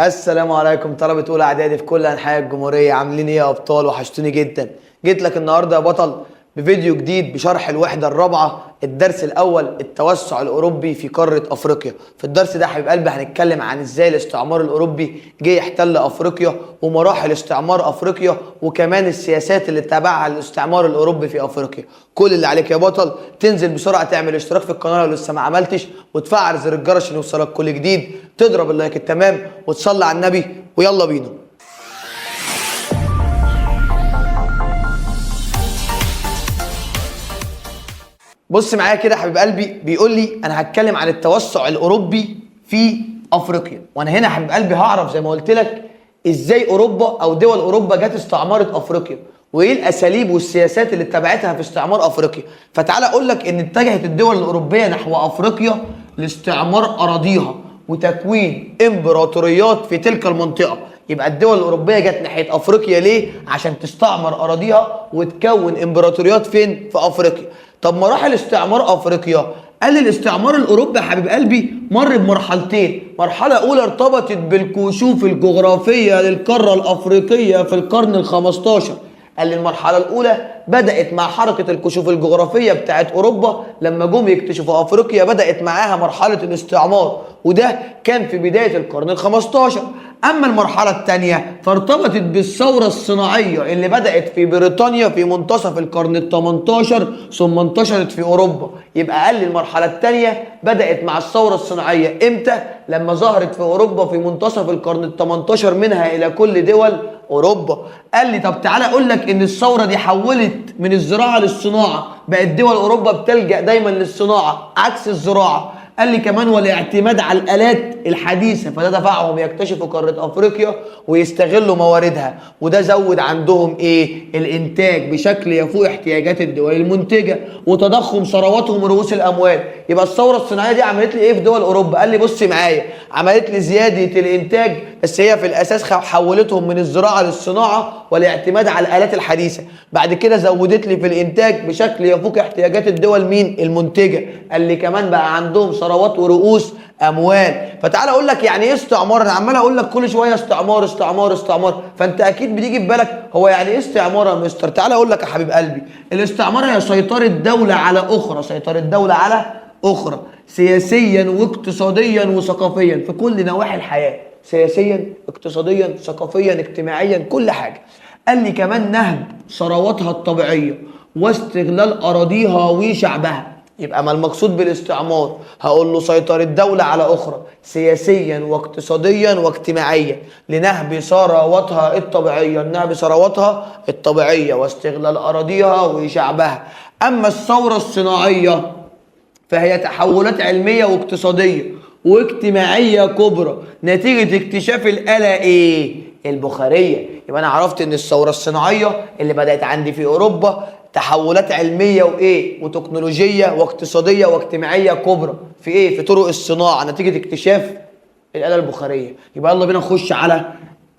السلام عليكم طلبة أولى إعدادي في كل أنحاء الجمهورية، عاملين إيه يا أبطال؟ وحشتوني جدا. جيت لك النهاردة يا بطل بفيديو جديد بشرح الوحدة الرابعة، الدرس الأول، التوسع الأوروبي في قارة أفريقيا. في الدرس ده حبيب قلبي هنتكلم عن إزاي الاستعمار الأوروبي جه يحتل أفريقيا، ومراحل استعمار أفريقيا، وكمان السياسات اللي اتبعها الاستعمار الأوروبي في أفريقيا. كل اللي عليك يا بطل تنزل بسرعة تعمل اشتراك في القناة لو لسه ما عملتش، وتفعل زر الجرس عشان يوصلك كل جديد، تضرب ال like التمام، وتصلي على النبي، ويلا بينا. بص معايا كده يا حبيب قلبي، بيقول لي انا هتكلم عن التوسع الاوروبي في افريقيا. وانا هنا يا حبيب قلبي هعرف زي ما قلت لك ازاي اوروبا او دول اوروبا جت استعمرت افريقيا، وايه الاساليب والسياسات اللي اتبعتها في استعمار افريقيا. فتعالى اقول لك ان اتجهت الدول الاوروبية نحو افريقيا لاستعمار اراضيها وتكوين امبراطوريات في تلك المنطقة. يبقى الدول الاوروبية جت ناحية افريقيا ليه؟ عشان تستعمر اراضيها وتكون امبراطوريات فين؟ في افريقيا. طب مراحل استعمار افريقيا، قال الاستعمار الاوروبي يا حبيب قلبي مر بمرحلتين. مرحلة اولى ارتبطت بالكشوف الجغرافية للقارة الافريقية في القرن ال15. قال لي المرحلة الاولى بدات مع حركة الكشوف الجغرافية بتاعت اوروبا لما جم يكتشفوا افريقيا، بدات معاها مرحلة الاستعمار، وده كان في بداية القرن ال15. اما المرحلة الثانية فارتبطت بالثورة الصناعية اللي بدات في بريطانيا في منتصف القرن ال18 ثم انتشرت في اوروبا. يبقى قال لي المرحلة الثانية بدات مع الثورة الصناعية امتى؟ لما ظهرت في اوروبا في منتصف القرن ال18 منها الى كل دول اوروبا. قال لي طب تعالى اقول لك ان الثورة دي حولت من الزراعة للصناعة، بقت دول اوروبا بتلجأ دايما للصناعة عكس الزراعة. قال لي كمان والاعتماد على الالات الحديثة، فده دفعهم يكتشفوا قارة افريقيا ويستغلوا مواردها، وده زود عندهم ايه؟ الانتاج بشكل يفوق احتياجات الدول المنتجة وتضخم ثرواتهم ورؤوس الاموال. يبقى الثورة الصناعية دي عملت لي ايه في دول اوروبا؟ قال لي بص معايا، عملت لي زيادة الانتاج، بس هي في الاساس حولتهم من الزراعة للصناعة والاعتماد على الالات الحديثة. بعد كده زودت لي في الانتاج بشكل يفوق احتياجات الدول مين؟ المنتجة. قال لي كمان بقى عندهم ثروات ورؤوس اموال. فتعال اقول لك يعني ايه استعمار. انا عمال اقول لك كل شوية استعمار استعمار استعمار، فانت اكيد بتيجي في بالك هو يعني ايه استعمار يا مستر؟ تعال اقول لك يا حبيب قلبي، الاستعمار هي سيطرة دولة على اخرى، سيطرة دولة على اخرى سياسيا واقتصاديا وثقافيا في كل نواحي الحياة، سياسيا اقتصاديا ثقافيا اجتماعيا كل حاجة. قال لي كمان نهب ثرواتها الطبيعية واستغلال اراضيها وشعبها. يبقى ما المقصود بالاستعمار؟ هقول له سيطرة دولة على أخرى سياسيا واقتصاديا واجتماعيا لنهب ثرواتها الطبيعية، نهب ثرواتها الطبيعية واستغلال أراضيها وشعبها. أما الثورة الصناعية فهي تحولات علمية واقتصادية واجتماعية كبرى نتيجة اكتشاف الآلة ايه؟ البخارية. يبقى أنا عرفت إن الثورة الصناعية اللي بدأت عندي في أوروبا تحولات علمية وإيه؟ وتكنولوجية واقتصادية واجتماعية كبرى في إيه؟ في طرق الصناعة نتيجة اكتشاف الآلة البخارية. يبقى يلا بينا نخش على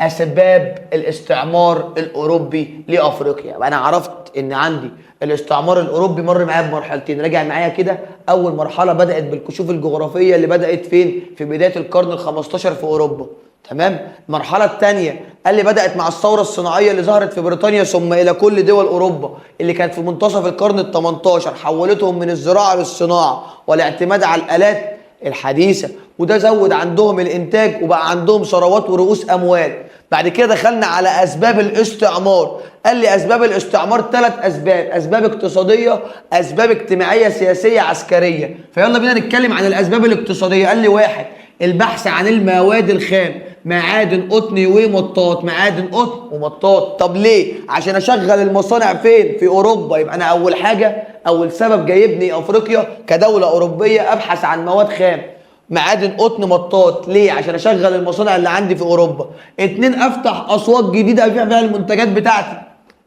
أسباب الاستعمار الأوروبي لأفريقيا. يبقى أنا عرفت إن عندي الاستعمار الأوروبي مر معايا بمرحلتين. راجع معايا كده، أول مرحلة بدأت بالكشوف الجغرافية اللي بدأت فين؟ في بداية القرن ال15 في أوروبا. تمام. المرحلة الثانية قال لي بدأت مع الثورة الصناعية اللي ظهرت في بريطانيا ثم إلى كل دول أوروبا اللي كانت في منتصف القرن ال18، حولتهم من الزراعة للصناعة والاعتماد على الآلات الحديثة، وده زود عندهم الإنتاج وبقى عندهم ثروات ورؤوس أموال. بعد كده دخلنا على أسباب الاستعمار. قال لي أسباب الاستعمار 3 أسباب: أسباب اقتصادية، أسباب اجتماعية سياسية عسكرية. فيلا بينا نتكلم عن الأسباب الاقتصادية. قال لي 1 البحث عن المواد الخام، معادن قطن ومطاط، معادن قطن ومطاط. طب ليه؟ عشان اشغل المصانع فين؟ في اوروبا. يبقى انا اول حاجة، اول سبب جايبني افريقيا كدولة اوروبية ابحث عن مواد خام، معادن قطن مطاط. ليه؟ عشان اشغل المصانع اللي عندي في اوروبا. 2 افتح اسواق جديدة ابيع فيها المنتجات بتاعتي.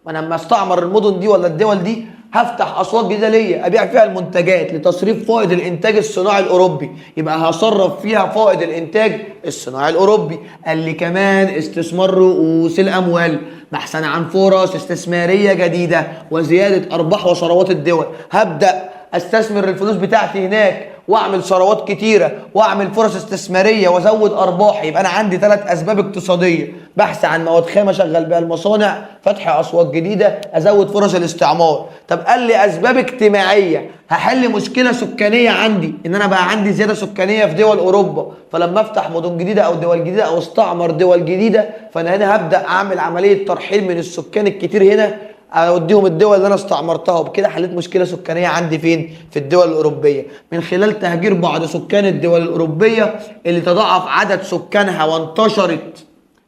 ما انا لما استعمر المدن دي ولا الدول دي هفتح اسواق جديدة ليا ابيع فيها المنتجات لتصريف فائض الانتاج الصناعي الاوروبي، يبقى هصرف فيها فائض الانتاج الصناعي الاوروبي. قال لي كمان استثمار رؤوس الاموال بحثا عن فرص استثمارية جديدة وزيادة ارباح وثروات الدول. هبدا استثمر الفلوس بتاعتي هناك واعمل ثروات كتيرة واعمل فرص استثمارية وازود ارباحي. يبقى انا عندي 3 اسباب اقتصادية: بحث عن مواد خام اشغل بيها المصانع، فتح اسواق جديدة، ازود فرص الاستعمار. طب قال لي اسباب اجتماعية، هحل مشكلة سكانية عندي، ان انا بقى عندي زيادة سكانية في دول اوروبا، فلما افتح مدن جديدة او دول جديدة او استعمر دول جديدة، فانا هنا هبدا اعمل عملية ترحيل من السكان الكتير هنا، اوديهم الدول اللي انا استعمرتها، وبكده حليت مشكلة سكانية عندي فين؟ في الدول الاوروبية، من خلال تهجير بعض سكان الدول الاوروبية اللي تضاعف عدد سكانها وانتشرت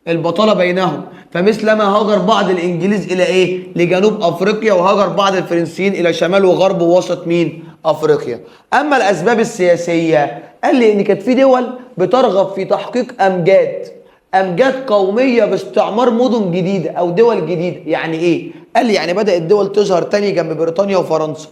البطالة بينهم. فمثلما هاجر بعض الانجليز الى ايه؟ لجنوب افريقيا، وهاجر بعض الفرنسيين الى شمال وغرب ووسط مين؟ افريقيا. اما الاسباب السياسية، قال لي ان كانت في دول بترغب في تحقيق امجاد قومية باستعمار مدن جديدة او دول جديدة. يعني ايه؟ قال لي يعني بدات دول تظهر تاني جنب بريطانيا وفرنسا،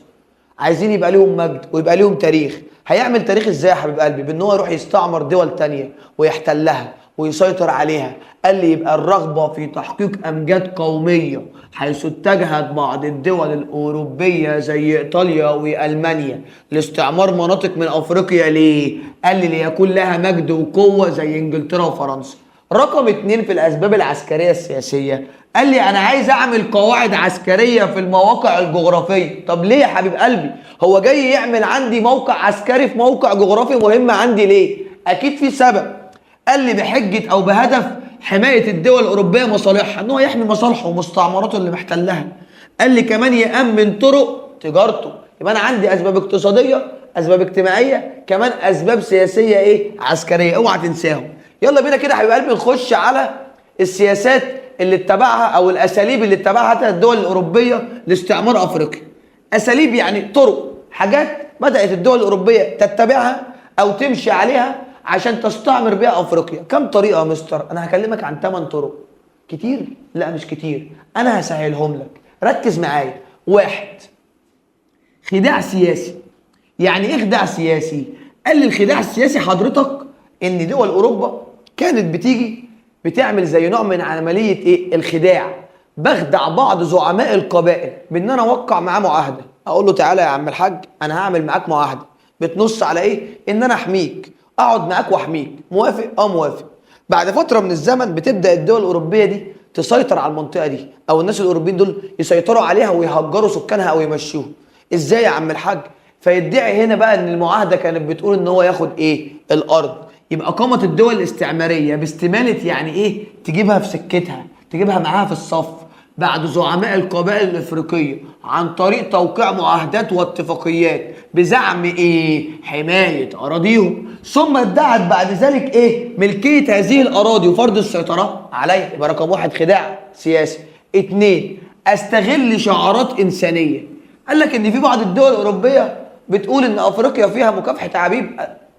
عايزين يبقى لهم مجد ويبقى لهم تاريخ. هيعمل تاريخ ازاي يا حبيب قلبي؟ بان هو يروح يستعمر دول تانية ويحتلها ويسيطر عليها. قال لي يبقى الرغبة في تحقيق أمجاد قومية، حيث اتجهت بعض الدول الأوروبية زي إيطاليا وألمانيا لاستعمار مناطق من أفريقيا. ليه؟ قال لي ليكون لها مجد وقوة زي إنجلترا وفرنسا. رقم 2 في الأسباب العسكرية السياسية، قال لي أنا عايز أعمل قواعد عسكرية في المواقع الجغرافية. طب ليه يا حبيب قلبي؟ هو جاي يعمل عندي موقع عسكري في موقع جغرافي مهم عندي ليه؟ أكيد في سبب. قال لي بحجة أو بهدف حماية الدول الأوروبية مصالحها، إن هو يحمي مصالحه ومستعمراته اللي محتلها. قال لي كمان يأمن طرق تجارته. يبقى أنا عندي أسباب اقتصادية، أسباب اجتماعية، كمان أسباب سياسية إيه؟ عسكرية. أوعى تنساهم. يلا بينا كده يا حبيب قلبي نخش على السياسات اللي اتبعها أو الأساليب اللي اتبعها الدول الأوروبية لاستعمار أفريقيا. أساليب يعني طرق، حاجات بدأت الدول الأوروبية تتبعها أو تمشي عليها عشان تستعمر بيها افريقيا. كم طريقه يا مستر؟ انا هكلمك عن 8 طرق. كتير؟ لا مش كتير، انا هسهلهم لك، ركز معايا. 1، خداع سياسي. يعني ايه خداع سياسي؟ قال لي الخداع السياسي حضرتك ان دول اوروبا كانت بتيجي بتعمل زي نوع من عملية ايه؟ الخداع. بخدع بعض زعماء القبائل بان انا اوقع معاه معاهدة، اقول له تعالى يا عم الحاج انا هعمل معاك معاهدة بتنص على ايه؟ ان انا احميك، اقعد معاك واحميك. موافق؟ اه موافق. بعد فترة من الزمن بتبدا الدول الاوروبية دي تسيطر على المنطقة دي، او الناس الاوروبيين دول يسيطروا عليها ويهجروا سكانها او يمشوهم. ازاي يا عم الحاج؟ فيدعي هنا بقى ان المعاهدة كانت بتقول ان هو ياخد ايه؟ الارض. يبقى قامت الدول الاستعمارية باستماله، يعني ايه؟ تجيبها في سكتها، تجيبها معاها في الصف بعد زعماء القبائل الافريقية عن طريق توقيع معاهدات واتفاقيات بزعم ايه؟ حماية اراضيهم، ثم ادعت بعد ذلك ايه؟ ملكية هذه الاراضي وفرض السيطرة عليها. يبقى رقم 1 خداع سياسي. 2، استغل شعارات انسانيه. قال لك ان في بعض الدول الاوروبية بتقول ان افريقيا فيها مكافحة عبيد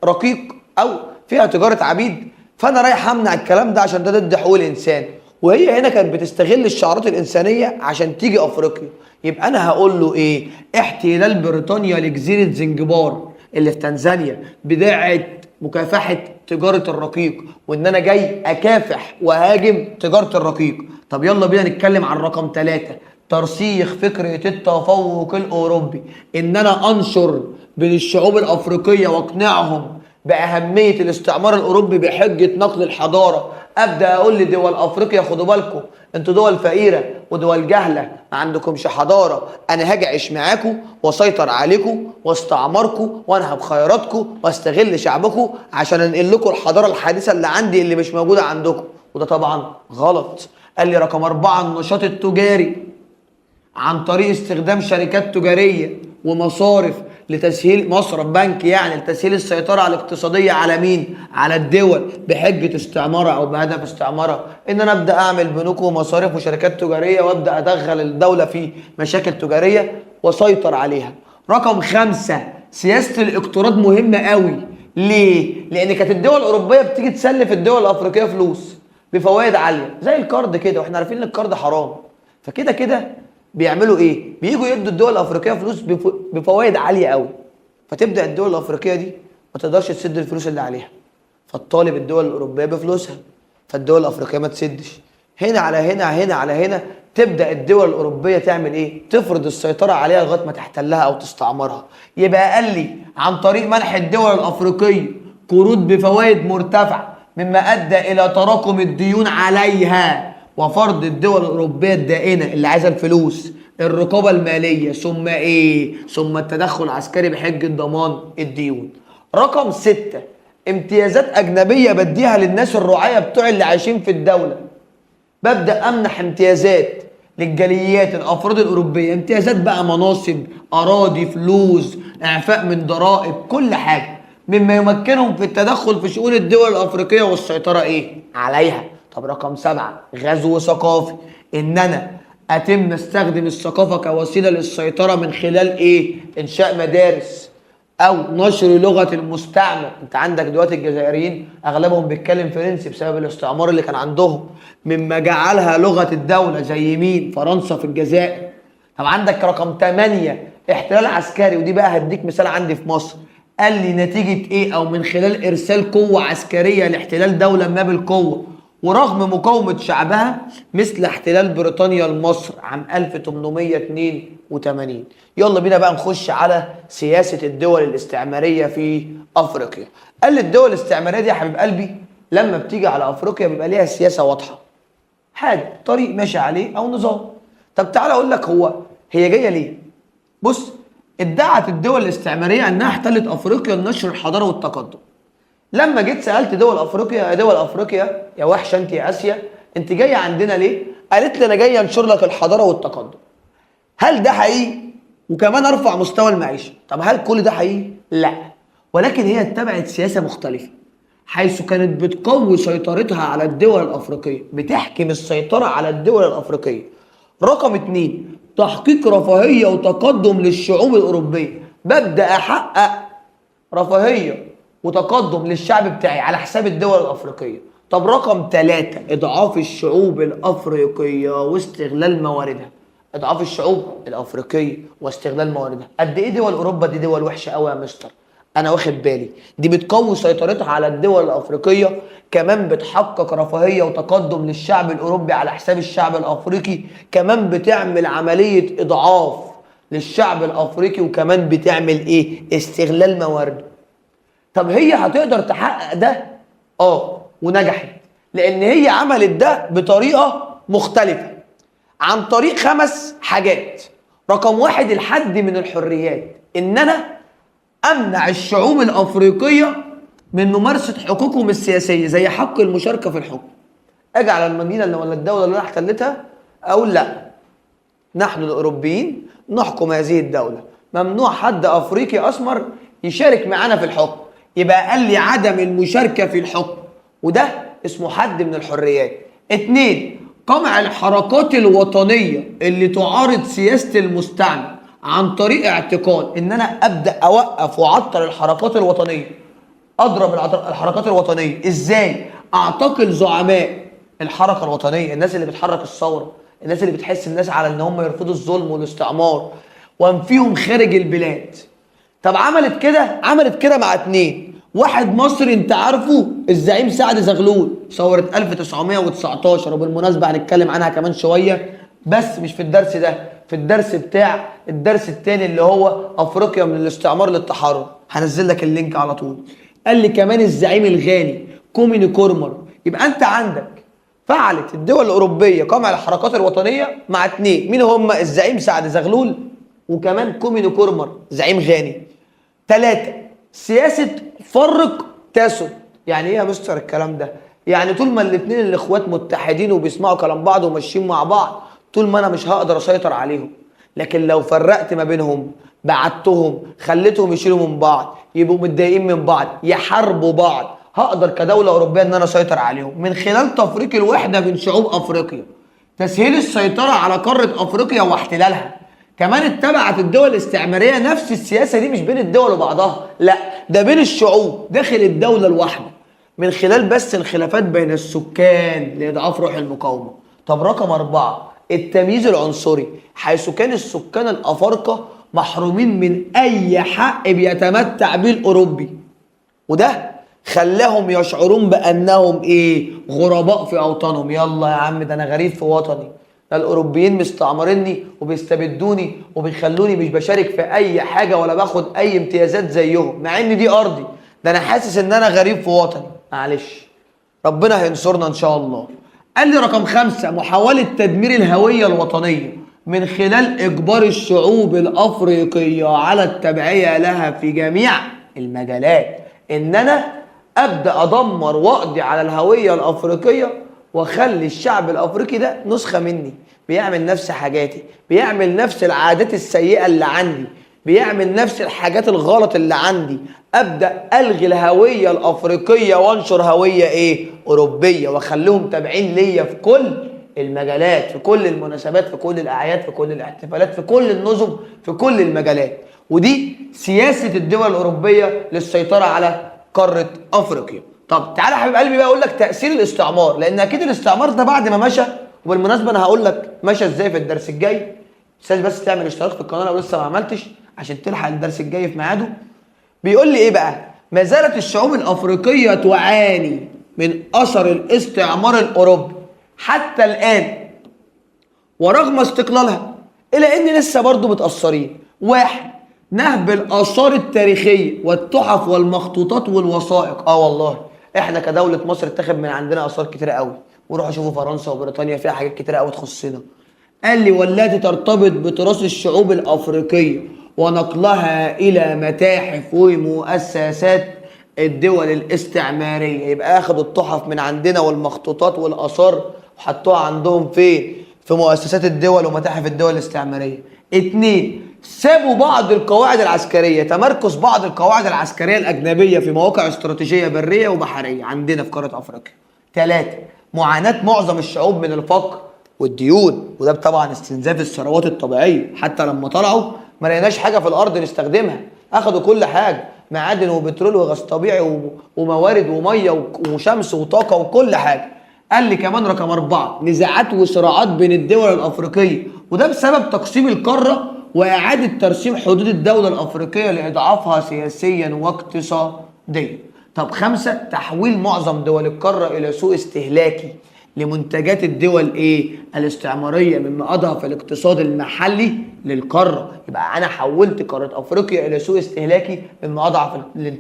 رقيق او فيها تجارة عبيد، فانا رايح امنع الكلام ده عشان ده ضد حقوق الانسان. وهي هنا كانت بتستغل الشعارات الإنسانية عشان تيجي أفريقيا. يبقى أنا هقول له إيه؟ احتلال بريطانيا لجزيرة زنجبار اللي في تنزانيا بداعة مكافحة تجارة الرقيق، وإن أنا جاي أكافح وهاجم تجارة الرقيق. طب يلا بينا نتكلم عن رقم 3، ترسيخ فكرة التفوق الأوروبي، إن أنا أنشر بين الشعوب الأفريقية وأقنعهم بأهمية الاستعمار الأوروبي بحجة نقل الحضارة. أبدأ أقول لدول أفريقيا خدوا بالكم، أنتوا دول فقيرة ودول جهلة، ما عندكمش حضارة، أنا هاجي أعيش معاكم وأسيطر عليكم واستعمركم وأنهب خيراتكم وأستغل شعبكم عشان أنقل لكم الحضارة الحديثة اللي عندي اللي مش موجودة عندكم. وده طبعا غلط. قال لي رقم 4، النشاط التجاري عن طريق استخدام شركات تجارية ومصارف لتسهيل مصرف بنك، يعني لتسهيل السيطرة على الاقتصادية على مين؟ على الدول بحجة استعمارها أو بهدف استعمارها، إن أنا أبدأ أعمل بنوك ومصارف وشركات تجارية وأبدأ أدخل الدولة في مشاكل تجارية وأسيطر عليها. رقم 5، سياسة الاقتراض مهمة قوي. ليه؟ لأن كانت الدول الأوروبية بتيجي تسلف الدول الأفريقية فلوس بفوائد عالية زي الكارد كده، واحنا عارفين إن الكارد حرام، فكده كده بيعملوا ايه؟ بييجوا يدوا الدول الافريقية فلوس بفوائد عالية قوي، فتبدا الدول الافريقية دي ما تقدرش تسد الفلوس اللي عليها، فتطالب الدول الاوروبية بفلوسها، فالدول الافريقية ما تسدش. هنا على هنا هنا على هنا تبدا الدول الاوروبية تعمل ايه؟ تفرض السيطرة عليها لغاية ما تحتلها او تستعمرها. يبقى قال لي عن طريق منح الدول الافريقية قروض بفوائد مرتفعة مما ادى الى تراكم الديون عليها، وفرض الدول الاوروبية الدائنه اللي عايزه الفلوس الرقابة المالية، ثم ايه؟ ثم التدخل العسكري بحجة ضمان الديون. رقم 6، امتيازات اجنبية بديها للناس الرعاية بتوع اللي عايشين في الدولة. ببدا امنح امتيازات للجاليات الافراد الاوروبية، امتيازات بقى مناصب، اراضي، فلوس، اعفاء من ضرائب، كل حاجة، مما يمكنهم في التدخل في شؤون الدول الافريقية والسيطرة ايه؟ عليها. طب رقم 7، غزو ثقافي، ان انا اتم استخدم الثقافة كوسيلة للسيطرة من خلال ايه؟ انشاء مدارس او نشر لغة المستعمر. انت عندك دلوقتي الجزائريين اغلبهم بيتكلم فرنسي بسبب الاستعمار اللي كان عندهم، مما جعلها لغة الدولة، زي مين؟ فرنسا في الجزائر. طب عندك رقم 8، احتلال عسكري، ودي بقى هديك مثال عندي في مصر. قال لي نتيجة ايه؟ او من خلال ارسال قوة عسكرية لاحتلال دولة ما بالقوة ورغم مقاومة شعبها، مثل احتلال بريطانيا لمصر عام 1882. يلا بينا بقى نخش على سياسة الدول الاستعمارية في أفريقيا. قال لي الدول الاستعمارية دي يا حبيب قلبي لما بتيجي على أفريقيا بيبقى ليها سياسة واضحة، حاجة طريق ماشي عليه أو نظام. طب تعالى أقول لك هو هي جاية ليه؟ بص، ادعت الدول الاستعمارية أنها احتلت أفريقيا لنشر الحضارة والتقدم. لما جيت سالت دول افريقيا، يا دول افريقيا يا وحشة انت يا اسيا، انت جاية عندنا ليه؟ قالت لي انا جاية انشر لك الحضارة والتقدم. هل ده حقيقي؟ وكمان ارفع مستوى المعيشة. طب هل كل ده حقيقي؟ لا، ولكن هي اتبعت سياسة مختلفة، حيث كانت بتقوي سيطرتها على الدول الافريقية، بتحكم السيطرة على الدول الافريقية. رقم 2، تحقيق رفاهية وتقدم للشعوب الاوروبية. ببدا احقق رفاهية وتقدم للشعب بتاعي على حساب الدول الافريقية. طب رقم 3، اضعاف الشعوب الافريقية واستغلال مواردها. اضعاف الشعوب الافريقية واستغلال مواردها. قد ايه دول اوروبا دي دول وحشة قوي يا مستر؟ انا واخد بالي، دي بتقوي سيطرتها على الدول الافريقية، كمان بتحقق رفاهية وتقدم للشعب الاوروبي على حساب الشعب الافريقي، كمان بتعمل عملية اضعاف للشعب الافريقي، وكمان بتعمل ايه؟ استغلال موارده. طب هي هتقدر تحقق ده؟ ونجحت، لان هي عملت ده بطريقة مختلفة عن طريق 5 حاجات. رقم 1، الحد من الحريات، ان انا امنع الشعوب الافريقية من ممارسة حقوقهم السياسية زي حق المشاركة في الحكم. اجي على المدينة اللي ولا الدولة اللي انا احتلتها اقول لا، نحن الاوروبيين نحكم هذه الدولة، ممنوع حد افريقي اسمر يشارك معانا في الحكم. يبقى قال لي عدم المشاركة في الحكم، وده اسمه حد من الحريات. 2، قمع الحركات الوطنية اللي تعارض سياسة المستعمر عن طريق اعتقال، ان انا ابدا اوقف واعطل الحركات الوطنية، اضرب الحركات الوطنية. ازاي؟ اعتقل زعماء الحركة الوطنية، الناس اللي بتحرك الثورة، الناس اللي بتحس الناس على ان هم يرفضوا الظلم والاستعمار، وانفيهم خارج البلاد. طب عملت كده؟ عملت كده مع 2، واحد مصري انت عارفه، الزعيم سعد زغلول، ثورة 1919، وبالمناسبة هنتكلم عنها كمان شوية، بس مش في الدرس ده، في الدرس بتاع الدرس التاني اللي هو افريقيا من الاستعمار للتحرر، هنزل لك ال link على طول. قال لي كمان الزعيم الغاني كومي نكروما. يبقى انت عندك فعلت الدول الاوروبية قمع الحركات الوطنية مع 2، مين هم؟ الزعيم سعد زغلول وكمان كومي نكروما زعيم غاني. 3، سياسة فرق تسد. يعني ايه يا مستر الكلام ده؟ يعني طول ما الاتنين الاخوات متحدين وبيسمعوا كلام بعض وماشيين مع بعض، طول ما انا مش هقدر اسيطر عليهم. لكن لو فرقت ما بينهم، بعدتهم، خليتهم يشيلوا من بعض، يبقوا متضايقين من بعض، يحاربوا بعض، هقدر كدولة أوروبية إن أنا أسيطر عليهم من خلال تفريق الوحدة بين شعوب أفريقيا، تسهيل السيطرة على قارة أفريقيا واحتلالها. كمان اتبعت الدول الاستعمارية نفس السياسة دي، مش بين الدول وبعضها، لا ده بين الشعوب داخل الدولة الواحدة، من خلال بس الخلافات بين السكان لإضعاف روح المقاومة. طب رقم 4، التمييز العنصري، حيث كان السكان الأفارقة محرومين من أي حق بيتمتع به الأوروبي، وده خلاهم يشعرون بأنهم إيه؟ غرباء في أوطانهم. يلا يا عم ده أنا غريب في وطني، ده الاوروبيين مستعمريني وبيستبدوني وبيخلوني مش بشارك في اي حاجة ولا باخد اي امتيازات زيهم، مع ان دي ارضي، ده انا حاسس ان انا غريب في وطني. معلش، ربنا هينصرنا ان شاء الله. قال لي رقم 5 محاولة تدمير الهوية الوطنية من خلال اجبار الشعوب الافريقية على التبعية لها في جميع المجالات. ان انا ابدا ادمر واقضي على الهوية الافريقية واخلي الشعب الافريقي ده نسخة مني، بيعمل نفس حاجاتي، بيعمل نفس العادات السيئة اللي عندي، بيعمل نفس الحاجات الغلط اللي عندي. ابدا الغي الهوية الافريقية وانشر هوية ايه؟ اوروبية، واخليهم تابعين ليا في كل المجالات، في كل المناسبات، في كل الاعياد، في كل الاحتفالات، في كل النظم، في كل المجالات. ودي سياسة الدول الاوروبية للسيطرة على قارة افريقيا. طب تعالى يا حبيب قلبي بقى اقول لك تاثير الاستعمار، لان اكيد الاستعمار ده بعد ما مشى، وبالمناسبة انا هقول لك مشى ازاي في الدرس الجاي. متنساش بس تعمل اشتراك في القناة لو لسه ما عملتش عشان تلحق الدرس الجاي في ميعاده. بيقول لي ايه بقى؟ ما زالت الشعوب الافريقية تعاني من اثر الاستعمار الاوروبي حتى الان ورغم استقلالها، الى ان لسه برضه متاثرين. 1 نهب الاثار التاريخية والتحف والمخطوطات والوثائق. والله احنا كدولة مصر اتاخد من عندنا اثار كتيرة قوي، وروحوا شوفوا فرنسا وبريطانيا فيها حاجات كتيرة قوي تخصنا. قال لي والتي ترتبط بتراث الشعوب الافريقية ونقلها الى متاحف ومؤسسات الدول الاستعمارية. يبقى اخدوا التحف من عندنا والمخطوطات والاثار وحطوها عندهم فين؟ في مؤسسات الدول ومتاحف الدول الاستعمارية. 2 سابوا بعض القواعد العسكرية، تمركز بعض القواعد العسكرية الاجنبية في مواقع استراتيجية برية وبحريه عندنا في قارة افريقيا. 3 معاناة معظم الشعوب من الفقر والديون، وده طبعا استنزاف الثروات الطبيعية. حتى لما طلعوا ما لقيناش حاجة في الارض نستخدمها، اخدوا كل حاجة، معادن وبترول وغاز طبيعي وموارد ومية وشمس وطاقة وكل حاجة. قال لي كمان رقم 4 نزاعات وصراعات بين الدول الافريقية، وده بسبب تقسيم القارة واعاده ترسيم حدود الدولة الافريقية لاضعافها سياسيا واقتصاديا. طب 5 تحويل معظم دول القارة الى سوق استهلاكي لمنتجات الدول ايه؟ الاستعمارية، مما اضعف الاقتصاد المحلي للقارة. يبقى انا حولت قارة افريقيا الى سوق استهلاكي مما اضعف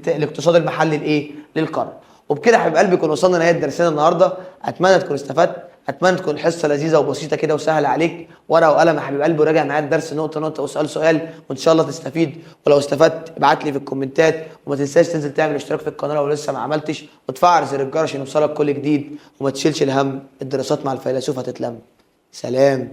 الاقتصاد المحلي لايه؟ للقارة. وبكده يا حبيب قلبي كنا وصلنا لنهاية درسنا النهارده. اتمنى تكون استفدت، اتمنى تكون الحصة لذيذة وبسيطة كده وسهلة عليك. ورقة وقلم يا حبيب قلبي، وراجع معايا الدرس نقطة نقطة وسؤال سؤال، وان شاء الله تستفيد. ولو استفدت ابعت لي في الكومنتات، وما تنساش تنزل تعمل اشتراك في القناة لو لسه ما عملتش، وتفعل زر الجرس عشان يوصلك كل جديد. وما تشيلش الهم، الدراسات مع الفيلسوف هتتلم. سلام.